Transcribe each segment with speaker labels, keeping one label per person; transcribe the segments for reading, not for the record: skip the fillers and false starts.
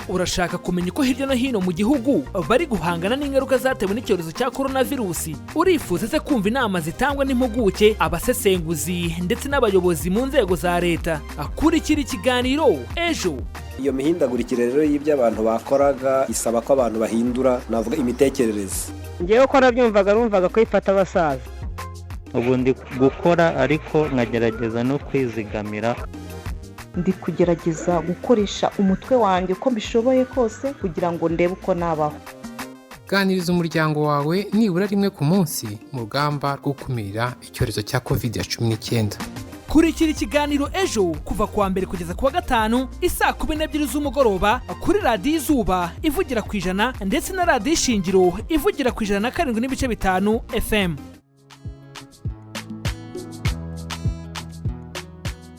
Speaker 1: Urashaka kumenya uko hirya no hino mu gihugu bari guhangana n'ingaruka zatewe n'icyorezo cya korona virusi? Urifuza se kumva inama zitangwa n'impuguke, abasesenguzi ndetse n'abayobozi mu nzego za leta? Kurikira ikiganiro Ejo.
Speaker 2: Iyo mihindagurikire rero y'ibyo abantu bakoraga isaba ko abantu bahindura, navuga, imitekerereze.
Speaker 3: Ngewe ko nabyumvaga, numvaga ko ifata abasaza.
Speaker 4: Ubu ndi gukora ariko nkagerageza no kwizigamira.
Speaker 5: Ndi kugerageza gukoresha umutwe wanjye uko mbishoboye kose kugira ngo ndebe uko nabaho.
Speaker 6: Ganiriza umuryango wawe nibura rimwe ku munsi mu rugamba rwo gukumira icyorezo cya COVID-19.
Speaker 1: Kurikira ikiganiro Ejo kuva kuwa mbere kugeza kuwa gatanu isaa 12 z'umugoroba kuri Radiyo Izuba ivugira ku 100 ndetse na Radiyo Ishingiro ivugira ku 107.5 FM.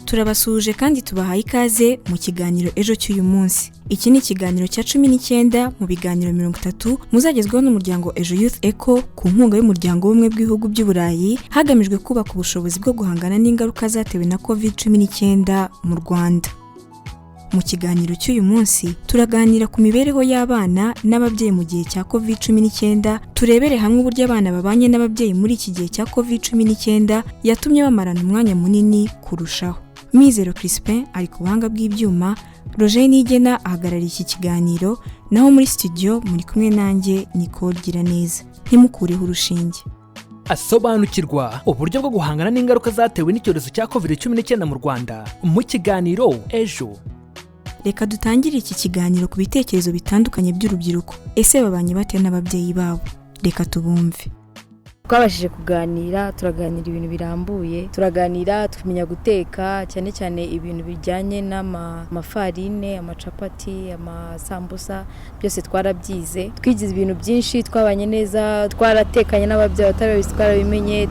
Speaker 7: Turabasuhuje kandi tubahaye ikaze mu kiganiro Ejo cy'uyu munsi. Iki ni ikiganiro cya 19 mu biganiro 30 muzagezwaho n'umuryango Ejo Youth Eco ku nkunga y'Umuryango w'Ubumwe bw'Ibihugu by'Uburayi, hagamijwe kubaka ubushobozi bwo guhangana n'ingaruka zatewe na COVID-19 mu Rwanda. Mu kiganiro cy'uyu munsi turaganira ku mibereho y'abana n'ababyeyi mu gihe cya COVID-19, turebere hamwe uburyo abana babanye n'ababyeyi muri iki gihe cya COVID-19 yatumye bamarana umwanya munini kurushaho. Mizero Crispin ari ku buhanga bw'ibyuma, Roger Nigena ahagarariye iki kiganiro, naho muri studio muri kumwe nanjye Nicole Giraneza. Ntimukureho urushinge.
Speaker 1: Asobanukirwa uburyo bwo guhangana n'ingaruka zatewe n'icyorezo cya COVID-19 mu Rwanda mu kiganiro Ejo.
Speaker 7: Reka dutangire iki kiganiro ku bitekerezo bitandukanye by'urubyiruko. Ese babanye bate n'ababyeyi babo? Reka tubumve.
Speaker 8: Twabashije kuganira, turaganira ibintu birambuye, turaganira tumenya guteka, cyane cyane ibintu bijyanye n'amafarine, amacapati, amasambusa, byose twarabyize. Twigize ibintu byinshi, twabanye neza, twaratekanye n'ababyeyi batarabizi twarabimenye,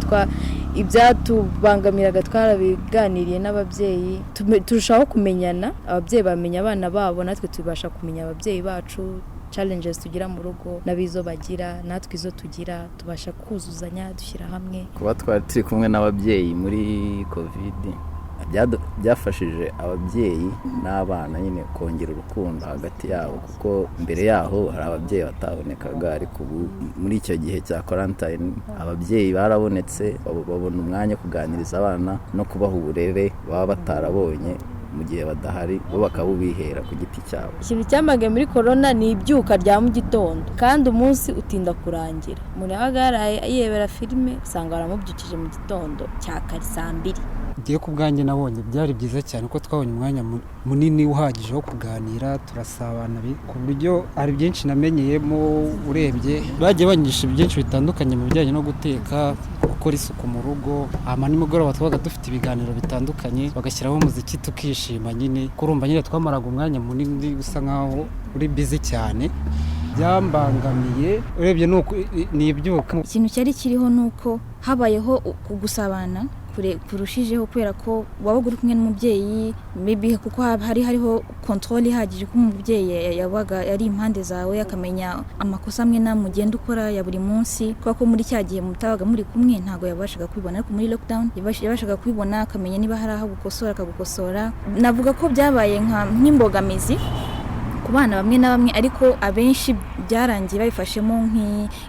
Speaker 8: ibyatubangamiraga twarabiganiriye n'ababyeyi, turushaho kumenyana, ababyeyi bamenya abana babo, natwe tubasha kumenya ababyeyi bacu, challenges tugira mu rugo n'abizo bagira natwe izo tugira, tubasha kuzuzanya, dushyira hamwe.
Speaker 9: Kuba twari turi kumwe n'ababyeyi muri COVID byafashije ababyeyi n'abana nyine kongera urukundo hagati yabo, kuko mbere yaho hari ababyeyi batabonekaga, ariko ubu muri icyo gihe cya quarantine ababyeyi barabonetse, babona umwanya wo kuganiriza abana no kubaha uburere baba batarabonye mu gihe badahari, bo bakabubihera ku giti cyabo.
Speaker 8: Ikintu cyamagaye muri korona ni ibyuka rya mu gitondo, kandi umunsi utinda kurangira. Umuntu yabaga yaraye yebera filime, usanga baramubyukije mu gitondo cya kare saa 2.
Speaker 10: Ngiye ku bwanjye nabonye byari byiza cyane ko twabonye umwanya munini uhagije wo kuganira, turasabana ku buryo hari byinshi namenyeyemo. Urebye bagiye banyigisha byinshi bitandukanye mu bijyanye no guteka, gukora isuku mu rugo. Hama nimugoroba twabaga dufite ibiganiro bitandukanye, bagashyiraho umuziki tukishima nyine. Kurumva nyine twamaraga umwanya munini usa nkaho uri busy cyane. Byambangamiye urebye ni ibyuka.
Speaker 11: Ikintu cyari kiriho ni uko habayeho gusabana kurushijeho, kubera ko wabaga uri kumwe n'umubyeyi, maybe kuko hari hariho control ihagije, ko umubyeyi yabaga ari impande zawe, akamenya amakosa amwe n'amwe ugenda ukora ya buri munsi, kubera ko muri cya gihe mutabaga muri kumwe ntabwo yabashaga kubibona, ariko muri lockdown yabashaga kubibona, akamenya niba hari aho gukosora akagukosora. Navuga ko byabaye nk'imbogamizi ku bana bamwe na bamwe, ariko abenshi byarangiye babifashemo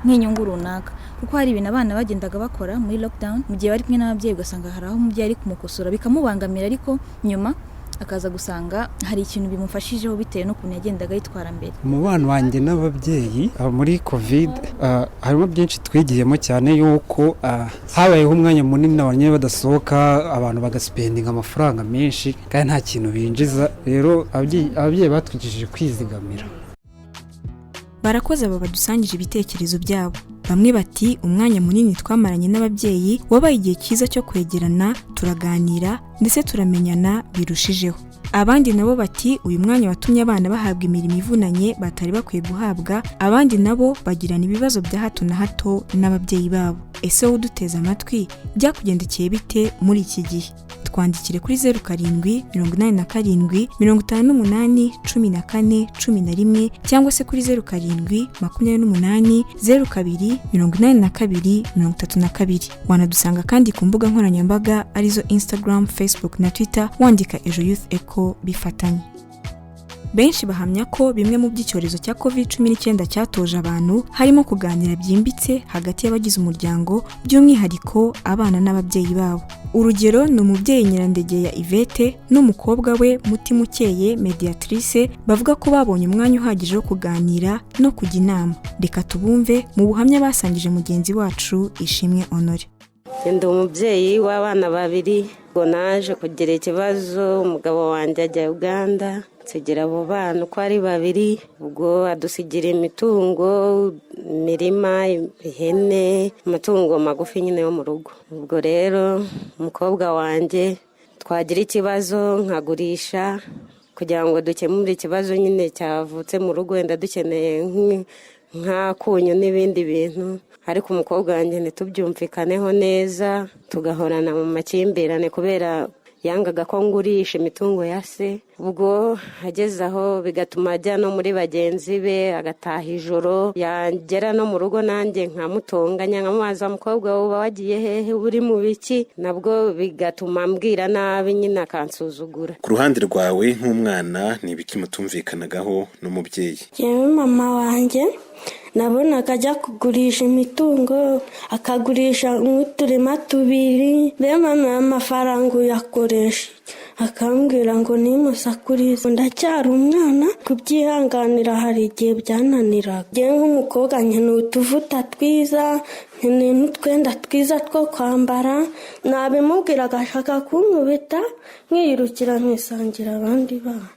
Speaker 11: nk'inyungu runaka, kuko hari ibintu abana bagendaga bakora muri lockdown mu gihe bari kumwe n'ababyeyi, ugasanga hari aho umubyeyi ari kumukosora bikamubangamira, ariko nyuma akaza gusanga hari ikintu bimufashijeho bitewe n'ukuntu yagendaga yitwara mbere.
Speaker 10: Umubano wanjye n'ababyeyi muri COVID harimo byinshi twigiyemo, cyane yuko habayeho umwanya munini abantu badasohoka, abantu bagaspendinga amafaranga menshi kandi nta kintu binjiza. Rero ababyeyi batwigishije kwizigamira.
Speaker 7: Barakoze aba badusangije ibitekerezo byabo. Bamwe bati umwanya munini twamaranye n'ababyeyi wabaye igihe cyiza cyo kwegerana, turaganira ndetse turamenyana birushijeho. Abandi nabo bati uyu mwanya watumye abana bahabwa imirimo ivunanye batari bakwiye guhabwa. Abandi nabo bagirana ibibazo bya hato na hato n'ababyeyi babo. Ese wowe uduteze amatwi, byakugendekeye bite muri iki gihe? Twandikire kuri 0787581411 cyangwa se kuri 0728028232. Wanadusanga kandi ku mbuga nkoranyambaga arizo Instagram, Facebook na Twitter, wandika Ejo Youth Eco bifatanye. Benshi bahamya ko bimwe mu by'icyorezo cya COVID-19 cyatoje abantu harimo kuganira byimbitse hagati y'abagize umuryango, by'umwihariko abana n'ababyeyi babo. Urugero ni umubyeyi Nyirandegeya Yvette n'umukobwa we Mutimukeye Mediatrice bavuga ko babonye umwanya uhagije wo kuganira no kujya inama. Reka tubumve mu buhamya basangije mugenzi wacu Ishimwe Honore.
Speaker 12: Ndi umubyeyi w'abana babiri, ngo naje kugira ikibazo umugabo wanjye ajya Uganda, nsigira abo bana uko ari babiri, ubwo adusigira imitungo, imirima, ihene, amatungo magufi nyine yo mu rugo. Ubwo rero umukobwa wanjye twagira ikibazo nkagurisha kugira ngo dukemure ikibazo nyine cyavutse mu rugo, wenda dukeneye nk'akunyu n'ibindi bintu, ariko umukobwa wanjye ntitubyumvikaneho neza, tugahorana mu makimbirane kubera yangaga ko ngurisha imitungo ya se. Ubwo ageze aho bigatuma ajya no muri bagenzi be, agataha ijoro, yagera no mu rugo nanjye nkamutonganya, nkamubaza mukobwa uba wagiye hehe, uri mu biki, nabwo bigatuma mbwira nabi nyine akansuzugura.
Speaker 13: Ku ruhande rwawe nk'umwana ni ibiki mutumvikanagaho n'umubyeyi?
Speaker 14: Yewe mama wanjye nabonaga ajya kugurisha imitungo, akagurisha nk'uturima tubiri, mbe mama amafaranga uyakoresha, akambwira ngo nimusakurize, ndacyari umwana kubyihanganira hari igihe byananiraga. Njyewe nk'umukobwa nkeneye utuvuta twiza, nkeneye n'utwenda twiza two kwambara, nabimubwira agashaka kunkubita, nkiyirukira nkisangira abandi bana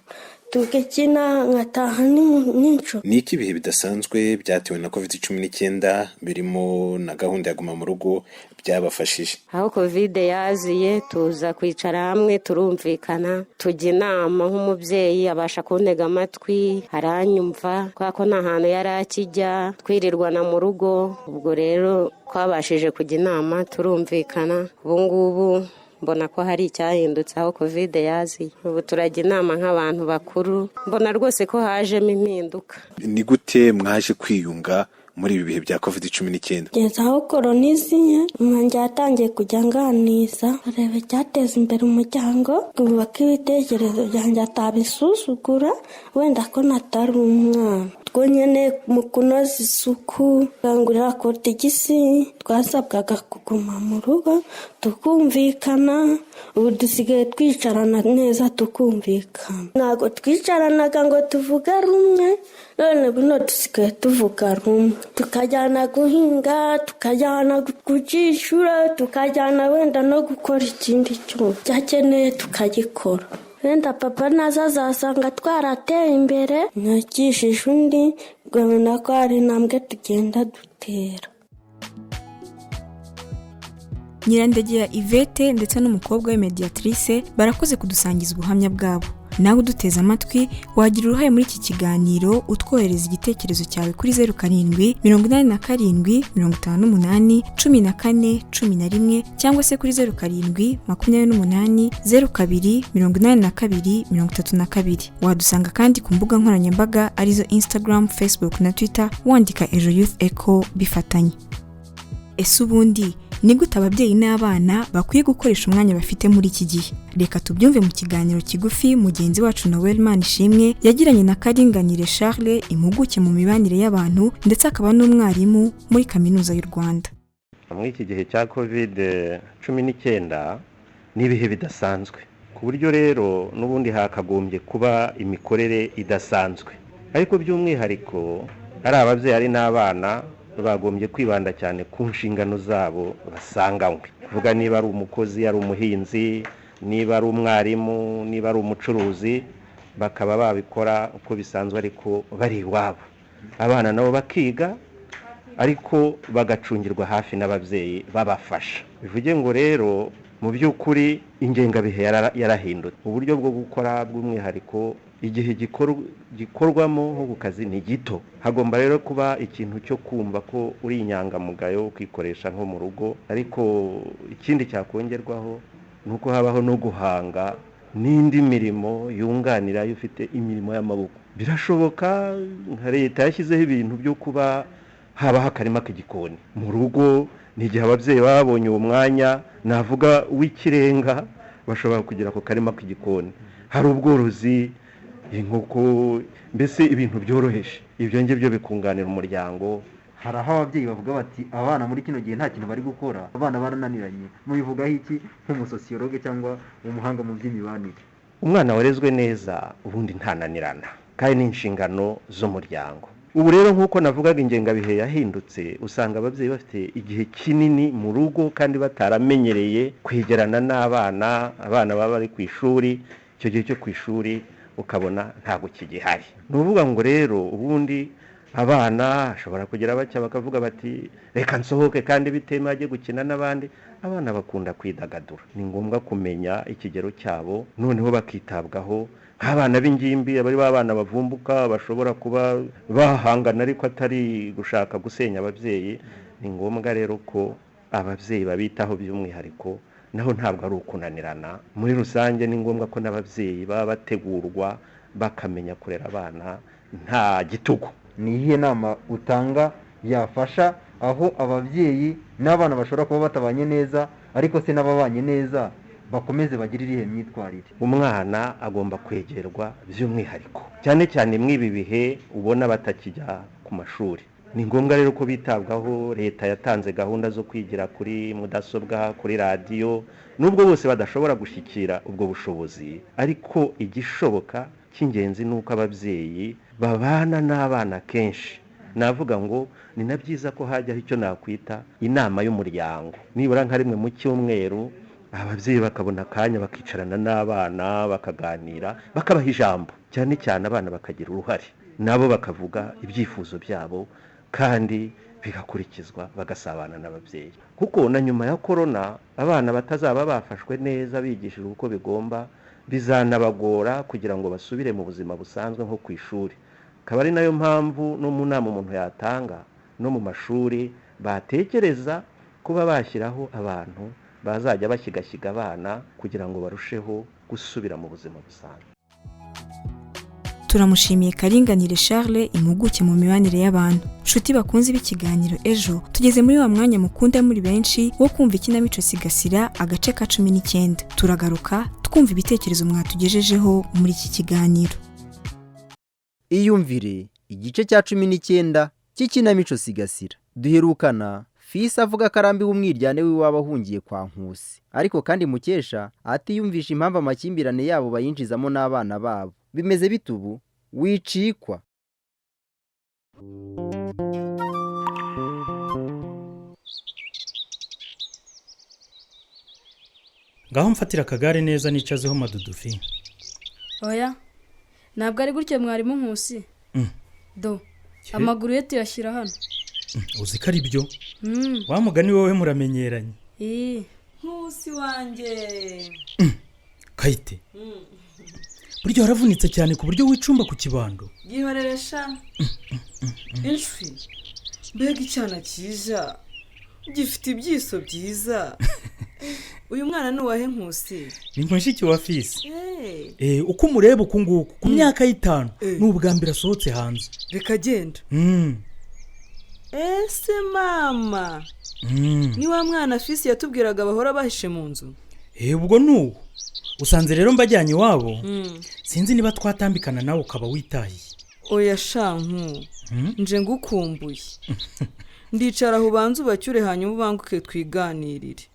Speaker 14: tugakina nkataha n'inshuro.
Speaker 13: Ni iki ibihe bidasanzwe byatewe na COVID-19 birimo na gahunda ya guma mu rugo byabafashije?
Speaker 12: Aho covid yaziye tuza kwicara hamwe turumvikana, tujya inama nk'umubyeyi abasha kuntega amatwi, aranyumva kubera ko nta hantu yari akijya, twirirwana mu rugo. Ubwo rero twabashije kujya inama turumvikana, ubu ngubu mbona ko hari icyahindutse aho covid yaziye. Ubu turajya inama nk'abantu bakuru, mbona rwose ko hajemo impinduka.
Speaker 13: Ni gute mwaje kwiyunga muri ibi bihe bya COVID-19?
Speaker 14: Kugeza aho korona iziye, umwanjye yatangiye kujya nganiza, areba icyateza imbere umuryango, kumva ko ibitekerezo byanjye atabisuzugura, wenda ko natari umwana. Twonyine mu kunoza isuku, kangurira kotegisi, twasabwaga kuguma mu rugo tukumvikana. Ubu dusigaye twicarana neza tukumvikana. Ntabwo twicaranaga ngo tuvuge rumwe, none buno dusigaye tuvuga rumwe. Tukajyana guhinga, tukajyana kucishura, tukajyana wenda no gukora ikindi cyose cyakeneye tukagikora. Wenda papa naza azasanga twarateye imbere, nakishije undi, ukabona ko hari intambwe tugenda dutera.
Speaker 7: Nyirandegeya Yvette ndetse n'umukobwa we Mediatrice barakoze kudusangiza ubuhamya bwabo. Nawe uduteze amatwi wagira uruhare muri iki kiganiro, utwohereza igitekerezo cyawe kuri 07 87 58 14 11 cyangwa se kuri 07 28 02 82 32. Wadusanga kandi ku mbuga nkoranyambaga arizo Instagram, Facebook na Twitter, wandika Ejo Youth Echo bifatanye. Ese ubundi ni gute ababyeyi n'abana bakwiye gukoresha umwanya bafite muri iki gihe? Reka tubyumve mu kiganiro kigufi mugenzi wacu Noel Manishimwe yagiranye na Karinganire Charles, impuguke mu mibanire y'abantu ndetse akaba n'umwarimu muri Kaminuza y'u Rwanda.
Speaker 15: Muri iki gihe cya COVID-19 ni ibihe bidasanzwe, ku buryo rero n'ubundi hakagombye kuba imikorere idasanzwe, ariko by'umwihariko ari ababyeyi ari n'abana bagombye kwibanda cyane ku nshingano zabo basanganywe. Kuvuga niba ari umukozi, ari umuhinzi, niba ari umwarimu, niba ari umucuruzi, bakaba babikora uko bisanzwe ariko bari iwabo. Abana nabo bakiga ariko bagacungirwa hafi n'ababyeyi babafasha. Bivuge ngo rero mu by'ukuri ingengabihe yarahindutse. Uburyo bwo gukora bw'umwihariko igihe gikorwamo nko ku kazi ni gito. Hagomba rero kuba ikintu cyo kumva ko uri inyangamugayo ukikoresha nko mu rugo, ariko ikindi cyakongerwaho ni uko habaho no guhanga n'indi mirimo yunganira iyo ufite imirimo y'amaboko. Birashoboka nka leta yashyizeho ibintu byo kuba habaho akarima k'igikoni mu rugo. Ni igihe ababyeyi babonye uwo mwanya navuga w'ikirenga bashobora kugira ako karima k'igikoni. Hari ubworozi Inkoko, mbese ibintu byoroheje, ibyo ngibyo bikunganira umuryango.
Speaker 16: Hari aho ababyeyi bavuga bati abana muri kino gihe nta kintu bari gukora, abana barananiranye. Mubivugaho iki nk'umusosiyologe cyangwa umuhanga mu by'imibanire?
Speaker 15: Umwana warezwe neza ubundi ntananirana, kandi ni inshingano z'umuryango. Ubu rero nk'uko navugaga, ingengabihe yahindutse, usanga ababyeyi bafite igihe kinini mu rugo kandi bataramenyereye kwegerana n'abana. Abana baba bari ku ishuri, icyo gihe cyo ku ishuri ukabona ntabwo kigihari. Ni ukuvuga ngo rero ubundi abana bashobora kugira batya bakavuga bati reka nsohoke, kandi bitemewe ajye gukina n'abandi. Abana bakunda kwidagadura, ni ngombwa kumenya ikigero cyabo noneho bakitabwaho. Nk'abana b'ingimbi, abari b'abana bavumbuka bashobora kuba bahangana ariko atari gushaka gusenya ababyeyi, ni ngombwa rero ko ababyeyi babitaho by'umwihariko. Naho ntabwo ari ukunanirana muri rusange, ni ngombwa ko n'ababyeyi baba bategurwa bakamenya kurera abana nta gitugu.
Speaker 16: Ni iyihe nama utanga yafasha aho ababyeyi n'abana bashobora kuba batabanye neza, ariko se n'ababanye neza bakomeze bagire irihe myitwarire?
Speaker 15: Umwana agomba kwegerwa by'umwihariko, cyane cyane mw'ibi bihe ubona batakijya ku mashuri. Ni ngombwa rero ko bitabwaho. Leta yatanze gahunda zo kwigira kuri mudasobwa, kuri radiyo, nubwo bose badashobora gushyikira ubwo bushobozi, ariko igishoboka cy'ingenzi ni uko ababyeyi babana n'abana kenshi. Navuga ngo ni na byiza ko hajyaho icyo nakwita inama y'umuryango, nibura nka rimwe mu cyumweru, ababyeyi bakabona akanya bakicarana n'abana bakaganira, bakabaha ijambo, cyane cyane abana bakagira uruhare, nabo bakavuga ibyifuzo byabo kandi bigakurikizwa, bagasabana n'ababyeyi. Kuko na nyuma ya korona abana batazaba bafashwe neza, bigishijwe uko bigomba, bizanabagora kugira ngo basubire mu buzima busanzwe nko ku ishuri. Akaba ari nayo mpamvu no mu nama umuntu yatanga, no mu mashuri batekereza kuba bashyiraho abantu bazajya bashyigashiga abana kugira ngo barusheho gusubira mu buzima busanzwe.
Speaker 7: Turamushimiye Karinganire Charles, impuguke mu mibanire y'abantu. Nshuti bakunze b'ikiganiro ejo, tugeze muri wa mwanya mukunda muri benshi wo kumva ikinamico Sigasira agace ka 19. Turagaruka twumva ibitekerezo mwatugejejeho muri iki kiganiro.
Speaker 16: Iyumvire igice cya 19 cy'ikinamico Sigasira. Duherukana Fisi avuga ko arambiwe umwiryane w'iwabo ahungiye kwa Nkusi, ariko kandi Mukesha atiyumvisha impamvu amakimbirane yabo bayinjizamo n'abana babo. Bimeze bite ubu? Wicikwa.
Speaker 17: Ngaho mfatira akagare neza nicazeho madudufi.
Speaker 18: Oya, ntabwo ari gutyo mwarimu Nkusi. Do amaguru ye tuyashyira hano.
Speaker 17: Uzi ko ari byo? Wa mugani wowe muramenyeranye.
Speaker 19: Nkusi wanjye.
Speaker 17: Kayite, burya waravunitse cyane ku buryo wicumba ku kibando.
Speaker 19: Gihoreresha inshwi, mbega icyana cyiza gifite ibyiso byiza. Uyu mwana ni uwahe Nkusi?
Speaker 17: Ni mushiki wa Fisi. Uko umureba uku nguku ku myaka y'itanu, ni ubwa mbere asohotse hanze.
Speaker 19: Reka genda. Ese mama, ni wa mwana Fisi yatubwiraga bahora bahishe mu nzu?
Speaker 17: Ubwo ni uwo. Usanze rero mbajyanye iwabo, sinzi niba twatambikana nawe ukaba witahiye.
Speaker 19: Oya shanku, nje ngukumbuye. Ndicara aho ubanza ubacyure hanyuma ubanguke twiganirire.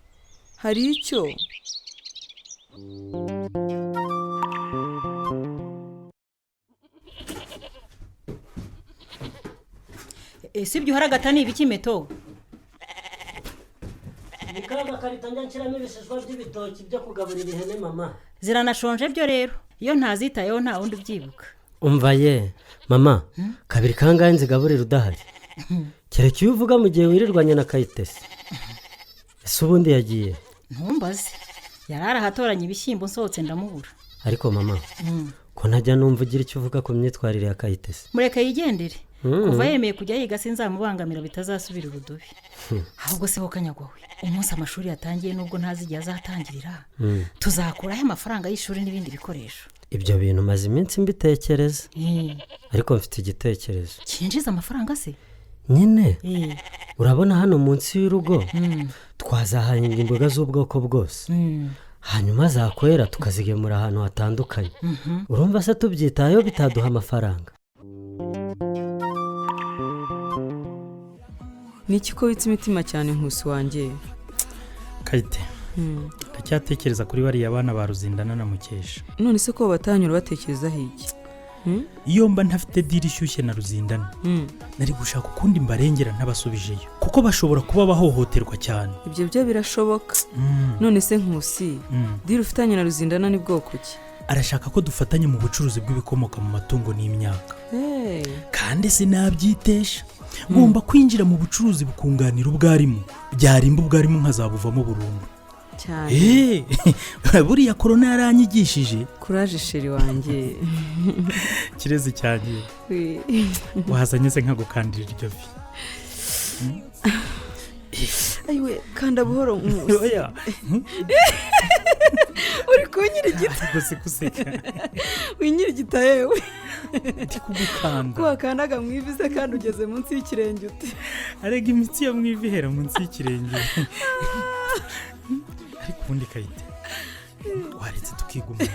Speaker 19: Hari icyo?
Speaker 20: Ese ibyo uharagata ni ibiki meto?
Speaker 21: Ni ka gakarito njya nshyiramo ibishishwa by'ibitoki byo kugaburira ihene mama.
Speaker 20: Ziranashonje byo rero, iyo ntazitayeho nta wundi ubyibuka.
Speaker 21: Umva ye mama, kabiri kangahe nzigaburira udahari? Kereka iyo uvuga mu gihe wirirwanye na Kayitesi. Ese ubundi yagiye?
Speaker 20: Ntumbaze, yari arahatoranya ibishyimbo nsohotse ndamubura.
Speaker 21: Ariko mama, ko ntajya numva ugira icyo uvuga ku myitwarire ya Kayitesi?
Speaker 20: Mureke yigendere. Kuva yemeye kujya yiga sinzamubangamira bitazasubira urudubi. Ahubwo se ho kanyagwawe, umunsi amashuri yatangiye nubwo ntazi igihe azatangirira, tuzakuraho amafaranga y'ishuri n'ibindi bikoresho.
Speaker 21: Ibyo bintu maze iminsi mbitekereza, ariko mfite igitekerezo
Speaker 20: cyinjiza amafaranga se
Speaker 21: nyine. Urabona hano munsi y'urugo twazahahinga imboga z'ubwoko bwose, Hanyuma zakwera tukazigemura ahantu hatandukanye. Urumva se tubyitayeho bitaduha amafaranga?
Speaker 2: Ni iki ko witse imitima cyane, Nkusi wanjye?
Speaker 17: Kayite, ndacyatekereza kuri bariya bana ba Ruzindana na Mukesha.
Speaker 2: None se ko batanyura, batekerezaho iki?
Speaker 17: Iyo mba ntafite deal ishyushye na Ruzindana, nari gushaka ukundi mbarengera ntabasubijeyo, kuko bashobora kuba bahohoterwa cyane.
Speaker 2: Ibyo byo birashoboka. None se Nkusi, deal ufitanye na Ruzindana ni bwoko ki?
Speaker 17: Arashaka ko dufatanya mu bucuruzi bw'ibikomoka mu matungo n'imyaka.
Speaker 2: Hey.
Speaker 17: Kandi sinabyitesha, ngomba kwinjira mu bucuruzi bukunganira ubwarimu, byarimba ubwarimu nkazabuvamo burundu.
Speaker 2: Cyane.
Speaker 17: Buriya korona yaranyigishije.
Speaker 2: Kuraje, chéri wanjye.
Speaker 17: Kirezi cyanjye.
Speaker 2: Oui.
Speaker 17: Wazanye se nkagukandira iryo vi?
Speaker 2: Ayiwe, kanda buhoro, Nkusi.
Speaker 17: Oya.
Speaker 2: Uri kunyirigita.
Speaker 17: Gusa guseka.
Speaker 2: Winyirigita yewe.
Speaker 17: Ndi kugukanda.
Speaker 2: Ko wakandaga mu ivi se kandi ugeze munsi y'ikirenge ute?
Speaker 17: Arega imitsi yo mu ivi ihera munsi y'ikirenge. Ariko ubundi Kayite, waretse tukigumana?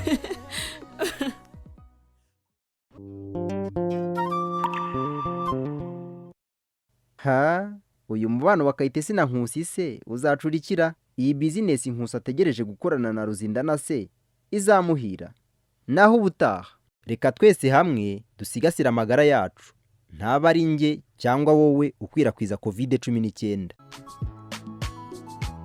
Speaker 16: Ha, uyu mubano wa Kayitesi na Nkusi se uzacurikira? Iyi bizinesi Nkusi ategereje gukorana na Ruzindana se izamuhira? Naho ubutaha, reka twese hamwe dusigasire amagara yacu, ntaba ari njye cyangwa wowe ukwirakwiza COVID-19.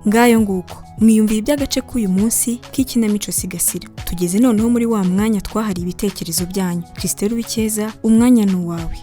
Speaker 7: Ngayo nguko, mwiyumvira iby'agace k'uyu munsi k'ikinamico Sigasira. Tugeze noneho muri wa mwanya twahariye ibitekerezo byanyu. Christelle Uwikeza, umwanya ni uwawe.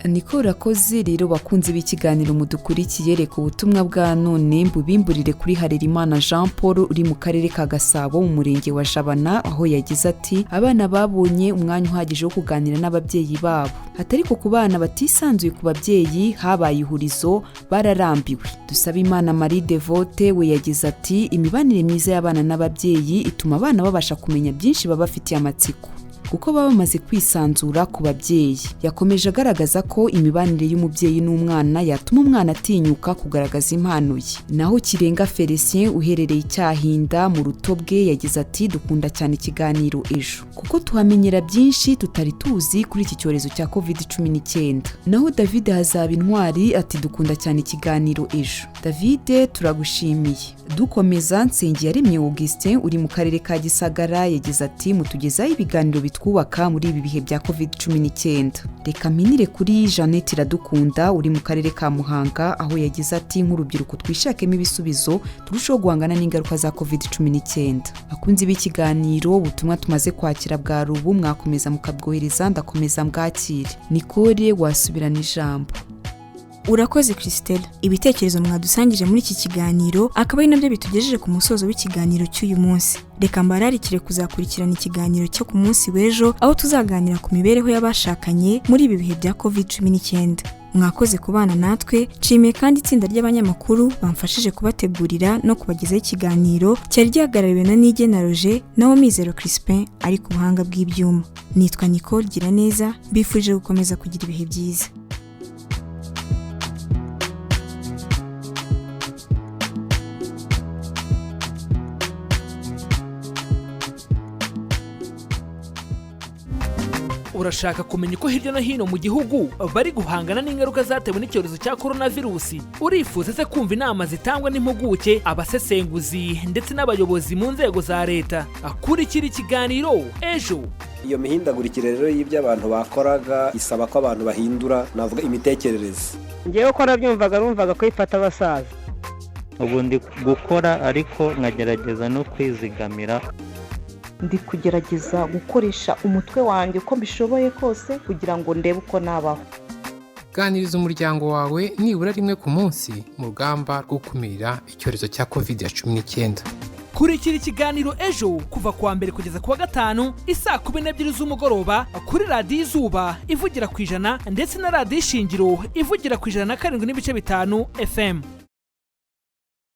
Speaker 22: Niko, urakoze. Rero bakunze b'ikiganiro mudukurikiye, reka ubutumwa bwa none mbubimburire kuri Harerimana Jean Paul uri mu karere ka Gasabo mu murenge wa Jabana, aho yagize ati: "Abana babonye umwanya uhagije wo kuganira n'ababyeyi babo." Atari ko ku bana batisanzuye ku babyeyi habaye ihurizo, bararambiwe. Dusabimana Marie Devote we yagize ati: "Imibanire myiza y'abana n'ababyeyi ituma abana babasha kumenya byinshi baba bafitiye amatsiko, kuko baba bamaze kwisanzura ku babyeyi." Yakomeje agaragaza ko imibanire y'umubyeyi n'umwana yatuma umwana atinyuka kugaragaza impano ye. Naho Kirenga Felicien uherereye Icyahinda mu Rutobwe yagize ati: "Dukunda cyane ikiganiro Ejo kuko tuhamenyera byinshi tutari tuzi kuri iki cyorezo cya COVID-19." Naho David Hazaba Intwari ati: "Dukunda cyane ikiganiro Ejo." David, turagushimiye. Dukomeza, Nsengiyaremye Augustin uri mu karere ka Gisagara yagize ati: "Mutugezaho ibiganiro bitwubaka muri ibi bihe bya COVID-19." Reka mpinire kuri Jeannette Iradukunda uri mu karere ka Muhanga, aho yagize ati: "Nk'urubyiruko twishakemo ibisubizo turusheho guhangana n'ingaruka za COVID-19." Bakunzi b'ikiganiro, ubutumwa tumaze kwakira bwa rubu, mwakomeza mukabwohereza, ndakomeza mbwakire. Nicole, wasubirana ijambo.
Speaker 7: Urakoze, Christelle. Ibitekerezo mwadusangije muri iki kiganiro akaba ari nabyo bitugejeje ku musozo w'ikiganiro cy'uyu munsi. Reka mbararikire kuzakurikirana ikiganiro cyo ku munsi w'ejo, aho tuzaganira ku mibereho y'abashakanye muri ibi bihe bya COVID-19. Mwakoze kubana natwe. Nshimiye kandi itsinda ry'abanyamakuru bamfashije kubategurira no kubagezaho ikiganiro cyari gihagarariwe na Nige na Roger, naho Mizero Crispin ari ku buhanga bw'ibyuma. Nitwa Nicole Giraneza, mbifurije gukomeza kugira ibihe byiza.
Speaker 1: Urashaka kumenya uko hirya no hino mu gihugu bari guhangana n'ingaruka zatewe n'icyorezo cya coronavirusi? Urifuza se kumva inama zitangwa n'impuguke, abasesenguzi ndetse n'abayobozi mu nzego za leta? Akurikira ikiganiro Ejo.
Speaker 23: Iyo mihindagurikire rero y'ibyo abantu bakoraga isaba ko abantu bahindura, navuga, imitekerereze.
Speaker 3: Ngewe ko nabyumvaga, numvaga ko ifata abasaza.
Speaker 4: Ubu ndi gukora ariko nkagerageza no kwizigamira.
Speaker 5: Ndi kugerageza gukoresha umutwe wanjye uko mbishoboye kose kugira ngo ndebe uko nabaho.
Speaker 6: Ganiriza umuryango wawe nibura rimwe ku munsi mu rugamba rwo gukumira icyorezo cya COVID-19.
Speaker 1: Kurikira ikiganiro Ejo kuva kuwa mbere kugeza kuwa gatanu isaa 12 z'umugoroba kuri Radiyo Izuba ivugira ku 100 ndetse na Radiyo Ishingiro ivugira ku 107.5 FM.